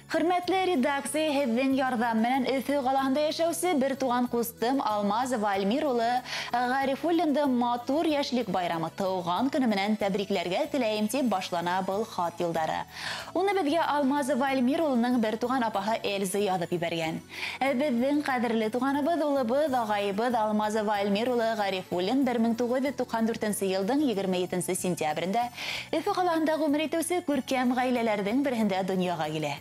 Хөрмәтле редакция, һеҙҙең ярҙам менән Өфө ҡалаһында йәшәүсе бер туған ҡустым Алмаз Вальмир улы Ғарифуллинды матур йәшлек байрамы тыуған көнө менән тәбрикләргә теләйем тип башлана был хат юлдары. Уны беҙгә Алмаз Вальмир улының бер туған апаһы Эльза яҙып ебәргән. Беҙҙең ҡәҙерле туғаныбыҙ, улыбыҙ, ағайыбыҙ Алмаз Вальмир улы Ғарифуллин 1994 йылдың 27 сентябрендә Өфө ҡалаһында ғүмер итеүсе күркәм ғаиләләрҙең береһендә донъяға килә.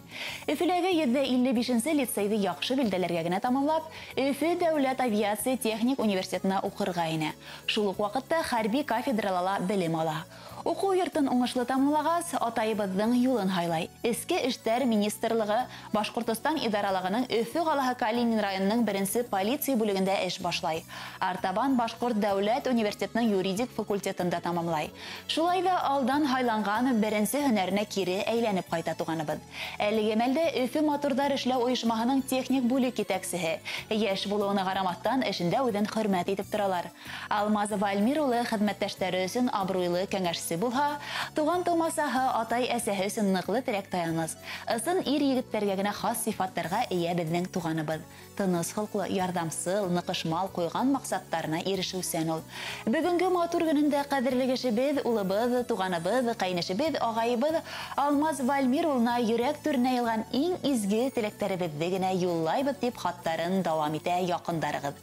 Өфөләге 155 лицейҙы яҡшы билдәләргә генә тамамлап, Өфө дәүләт авиация техник университетына уҡырға инә. Шул уҡ ваҡытта хәрби кафедрала ла белем ала. Уҡыу йортон уңышлы тамамлағас, атайыбыҙҙың юлын һайлай. Эске эштәр министрлығы Башҡортостан идаралығының Өфө ҡалаһы Калинин районының беренсе полиция бүлегендә эш башлай. Артабан Башҡорт дәүләт университетының юридик факультетында тамамлай. Шулай ҙа алдан һайланған беренсе һөнәренә кире әйләнеп ҡайта туғаныбыҙ. Әлеге мәлдә Өфө моторҙар эшләү ойошмаһының техник бүлек етәксеһе. Йәш булыуына ҡарамаҫтан эшендә үҙен хөрмәт итеп торалар. Алмаз Вальмир улы хеҙмәттәштәре өсөн абруйлы кәңәшсе булһа, туған тыумасаһы, атай-әсәһе өсөн ныҡлы терәк таяныс. Ысын ир егеттәргә генә хас сифаттарға эйә беҙҙең туғаныбыҙ. Тыныс холҡло, ярҙамсыл, ныҡышмал, ҡуйған маҡсаттарына ирешеүсән ул. Бөгөнгө матур көнөндә ҡәҙерле кешебеҙ, улыбыҙ, туғаныбыҙ, ҡәйнешебеҙ, ағайыбыҙ Алмаз Вальмир улына йөрәк түренә йылған иң изге теләктәребеҙҙе генә юллайбыҙ тип хаттарын дауам итә яҡындарығыҙ.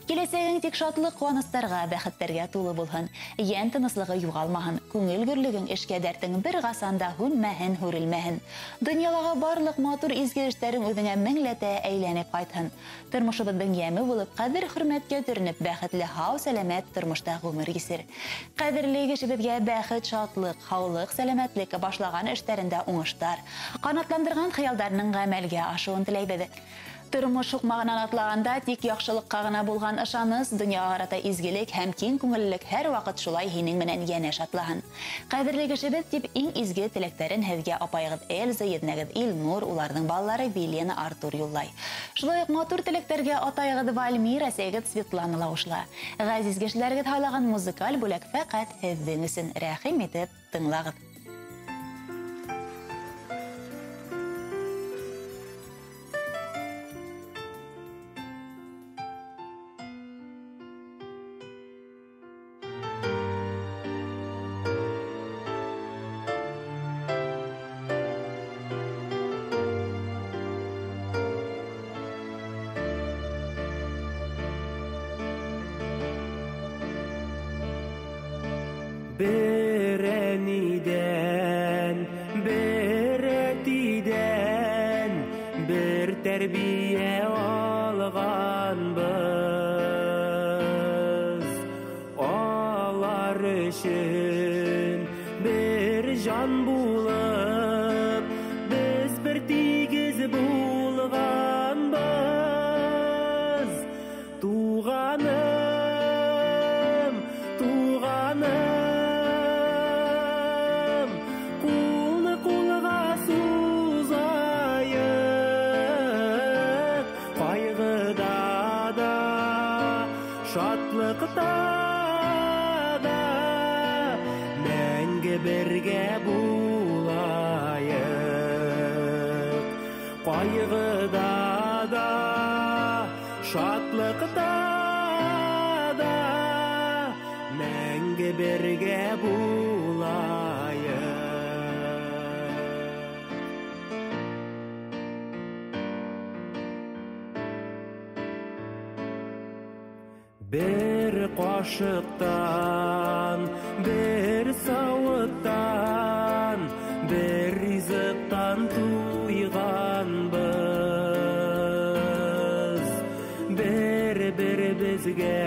Киләсәгең тик шатлыҡ, ҡыуаныстарға, бәхеттәргә тулы булһын, йән тыныслығы юғалмаһын, күңел гөрлөгөң, эшкә дәртең бер ҡасан да һүнмәһен, һүрелмәһен. Донъялағы барлыҡ матур изге эштәрең үҙеңә меңләтә әйләнеп ҡайтһын. Тормошобоҙҙоң йәме булып, ҡәҙер-хөрмәткә төрөнөп, бәхетле, һау, сәләмәт тормошта ғүмер кисер. Ҡәҙерле кешебеҙгә бәхет, шатлыҡ, һаулыҡ, сәләмәтлек, башлаған эштәрендә уңыштар, ҡанатландырған хыялдарының ғәмәлгә ашыуын теләйбеҙ. Тормош һуҡмағынан атлағанда тик яҡшылыҡҡа ғына булған ышаныс, донъяға ҡарата изгелек һәм киң күңеллелек һәр ваҡыт шулай һинең менән йәнәш атлаһын. Ҡәҙерле кешебеҙ тип иң изге теләктәрен һеҙгә апайығыҙ Эльза, еҙнәгеҙ Илнур, уларҙың балалары Вилена, Артур юллай. Шулай уҡ матур теләктәргә атайығыҙ Вальмир, әсәйегеҙ Светлана ла ҡушыла. Ғәзиз кешеләрегеҙ һайлаған музыкаль бүләк фәҡәт һеҙҙең өсөн. Рәхим итеп тыңлағыҙ. Бер әнидән, бер әтидән, бер тәрбиә алғанбыҙ. Алар өсөн бер жан булып, беҙ бер тигеҙ булғанбыҙ. Туғаным, туғаным, шатлыҡта да мәңге бергә булайыҡ. Ҡайғыда да, шатлыҡта да мәңге бергә булайыҡ. Бер ҡашыҡтан, бер сауыттан, бер ризыҡтан туйғанбыҙ. Бер-беребеҙгә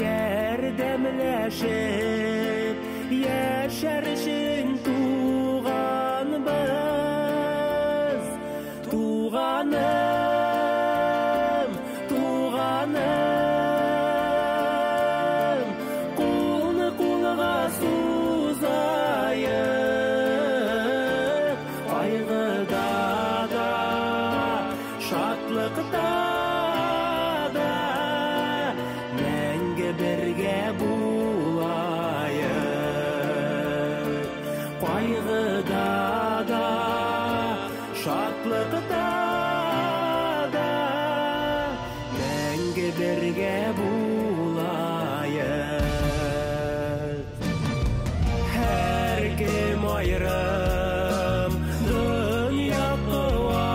ярҙамлашып, йәшәр өсөн туғанбыҙ. Туғаным, туғаным, шатлыҡта да мәңге бергә булайыҡ. Ҡайғыда да, шатлыкта да мәңге бергә булайык. Һәркем айрым дөнья куа,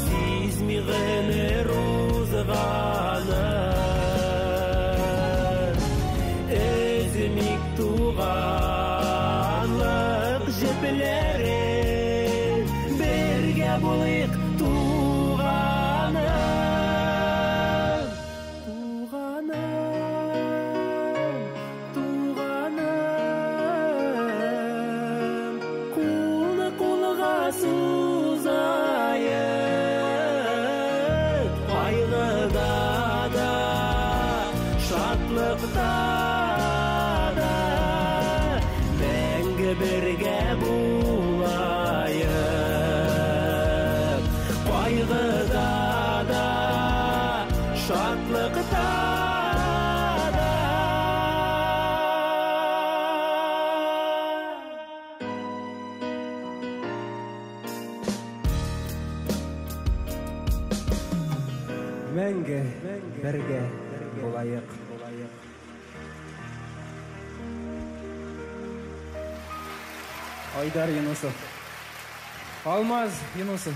сизми гомер узганын. Өзмик туганлык җепләрен, бергә булыйк туганым. Туганым, туганым, кулны кулга сузайык, кайгыда да, шатлыкта да мәңге бергә булайык. Кайгыда да, шатлыкта да. Мәңге бергә булайык. Айдар Юнусов. Алмаз Юнусов.